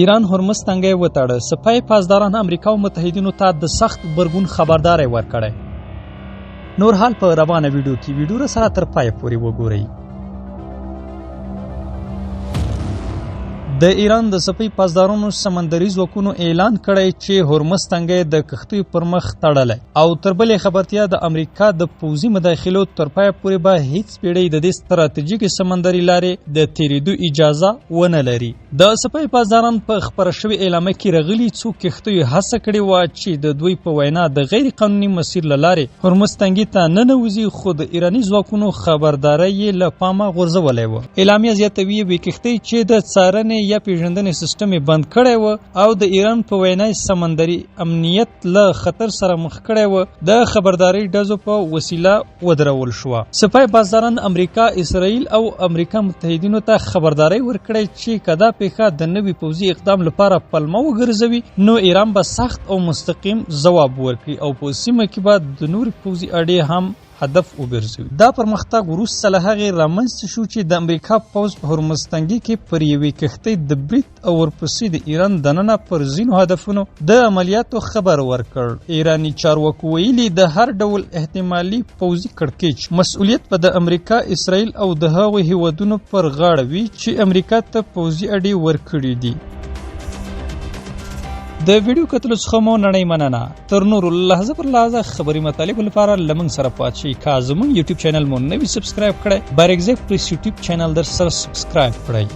ایران هرمز تنګی وتاړه، سپاه پاسداران امریکا او متحدینو ته د سخت غبرګون خبرداری ورکړی. نور حال په روانه ویډیو کې، ویډیو سره تر پایه پورې وګورئ. د ایران د سپۍ پاسدارانو سمندري ځواکونو اعلان کړی چې هرمز تنګی د کښتیو پر مخ تړلی او تر بلې خبرتیا د امریکا د پوځي مداخلو تر پایه پورې به هیڅ پیړۍ د دې ستراتیژیکې سمندري لارې د تیریدو اجازه ونه لري. د سپاه پاسداران په خپره شوې اعلامیه کې راغلي، څو کښتیو هڅه کړې وه چې د دوی په وینا د غیر قانوني مسیر له لارې هرمز تنګي ته ننوځي، خو د ایراني ځواکونو خبرداری یې له پامه غورځولی و. اعلامیه زیاتوي، یوې کښتۍ چې د څارنې یا پیژندنې سیستم یې بند کړی و او د ایران په وینا یې سمندري امنیت له خطر سره مخ کړی و، د خبرداري ډزو په وسیله ودرول شوه. سپاه پاسداران امریکا، اسرائیل او امریکا متحدینو ته خبرداری ورکړی چې که دا پیښه د نوي پوځي اقدام لپاره پلمه وګرځوي، نو ایران به سخت او مستقیم ځواب ورکړي او په سیمه کې به د نورې پوځي اډې هم هدف وګرځوي. دا پرمختګ وروسته له هغې رامنځته شو چې د امریکا پوځ په هرمز تنګي کې پر یوې کښتۍ د برید او ورپسې د ایران دننه پر ځینو هدفونو د عملیاتو خبر ورکړ. ایراني چارواکو ویلي، د هر ډول احتمالي پوځي کړکېچ مسؤلیت به د امریکا، اسرائیل او د هغو هیوادونو پر غاړه وي چې امریکا ته پوځي اډې ورکړي دي. د ویډیو کتلو څخه مو نړۍ مننه. تر نورو لحظه پر لحظه خبري مطالبو لپاره له موږ سره پاتې شئ. که زموږ یوټیوب چینل مو نوی سبسکرایب کړی، بارکزی پریس یوټیوب چینل در سره سبسکرایب کړئ.